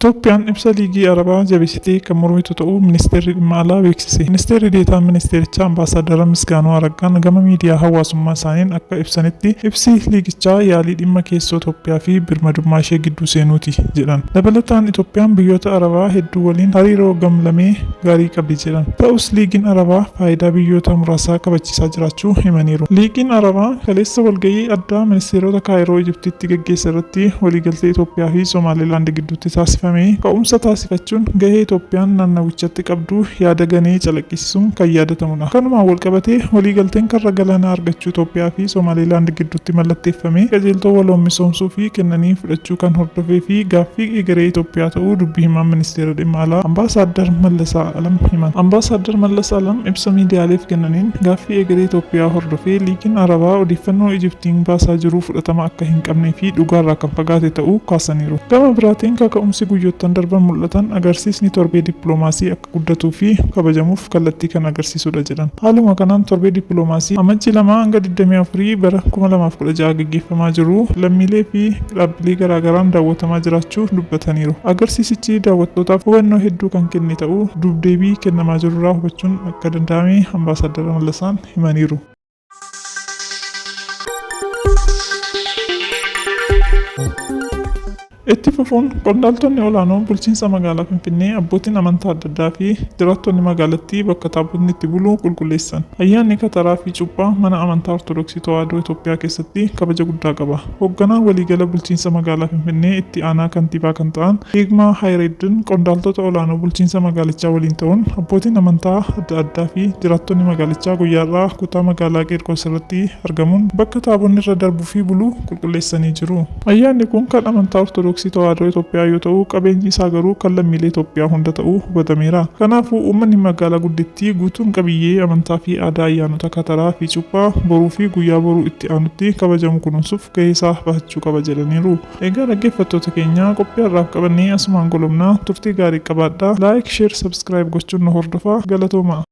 Itoophiyaan ibsa Liigii Arabaa jabeessitee kan mormitu ta'uu Ministeerri Dhimma Alaa beeksise. Ministeerri Deetaan Ministeerichaa Ambaasaaddara Misgaanuu Araggaan gama miidiyaa hawaasummaa isaaniin akka ibsanitti, ibsi liigichaa yaalii dhimma keessoo Itoophiyaa fi birmadummaa ishee gidduu seenuuti jedhan. Dabalataan Itoophiyaan biyyoota Arabaa hedduu waliin hariiroo gam-lamee gaarii qabdi jedhan. Ta'us Liigiin Arabaa faayidaa biyyoota muraasaa kabachiisaa jiraachuu himaniiru. Liigiin Arabaa kaleessa walga'ii addaa ministeerota Kaayiroo Ijiptiitti gaggeesse irratti waliigaltee Itoophiyaa fi Somaalilaand gidduutti taasifame ka'umsa taasifachuun gahee Itoophiyaan naannawichatti qabdu yaada ganee calaqqisiisuun kan yaadatamudha. Kanumaan walqabatee waliigalteen karra galaanaa argachuu Itoophiyaa fi Somaalilaand gidduutti mallatteeffame qajeeltoo waloon misoomsuu fi kennanii fudhachuu kan hordofee fi gaaffii egeree Itoophiyaa ta'uu dubbi himaan Ministeera Dhimma Alaa Ambaasaaddar Mallasaa Alam himan. Ambaasaaddar Mallas Alam ibsa miidiyaaleef kennaniin gaaffii egeree Itoophiyaa hordofee Liigiin Arabaa odeeffannoo Ijiptiin baasaa jiru fudhatama akka hin qabnee fi dhugaarraa kan fagaate ta'uu kaasaniiru. Gama biraatiin kaka'umsi guyyoottan darban mul'atan agarsiisni torbee dippiloomaasii akka guddatuu fi kabajamuuf kallattii kan agarsiisudha jedhan. Haaluma kanaan torbee dippiloomaasii Amajjii 2 hanga 24 bara 2016 gaggeeffamaa jiru lammiilee fi dhaabbilee garaagaraan daawwatamaa jiraachuu dubbataniiru. Agarsiisichi daawwattootaaf hubannoo hedduu kan kenne ta'uu duub-deebii kennamaa jirurraa hubachuun akka danda'ame Ambaasaaddar Mallasaan himaniiru. Itti fufuun qondaaltonni olaanoon bulchiinsa magaalaa Finfinnee, abbootiin amantaa adda addaa fi jiraattonni magaalattii bakka taabotni itti bulu qulqulleessan. Ayyaanni Kataraa fi Cuuphaa mana amantaa Ortodoksii Tawaahidoo Itoophiyaa keessatti kabaja guddaa qaba. Hoogganaan waliigala bulchiinsa magaalaa Finfinnee itti aanaa kantiibaa kan ta'an Hiikmaa Hayireddin qondaaltota olaanoo bulchiinsa magaalichaa waliin ta'uun abbootiin amantaa adda addaa fi jiraattonni magaalichaa guyyaa har'aa kutaa magaalaa Qiirqos irratti argamuun bakka taabonni irra darbuu fi bulu qulqulleessanii jiru. Ayyaanni kun kan amantaa Ortodoksii Tawaahidoo Itoophiyaa yoo ta'u, qabeenyi isaa garuu kan lammiilee Itoophiyaa hunda ta'uu hubatameera. Kanaafuu uummanni magaalaa guddittii guutuun qabiyyee amantaa fi aadaa ayyaanota Kataraa fi Cuuphaa boruu fi guyyaa boruu itti aanutti kabajamu kunuunsuuf gahee isaa bahachuu qaba jedhaniiru. Egaa dhaggeeffattoota keenya qophii har'aaf qabanne asumaan golobna. Turtii gaarii qabaadhaa. Like, share, subscribe gochuun nu hordofaa. Galatoomaa!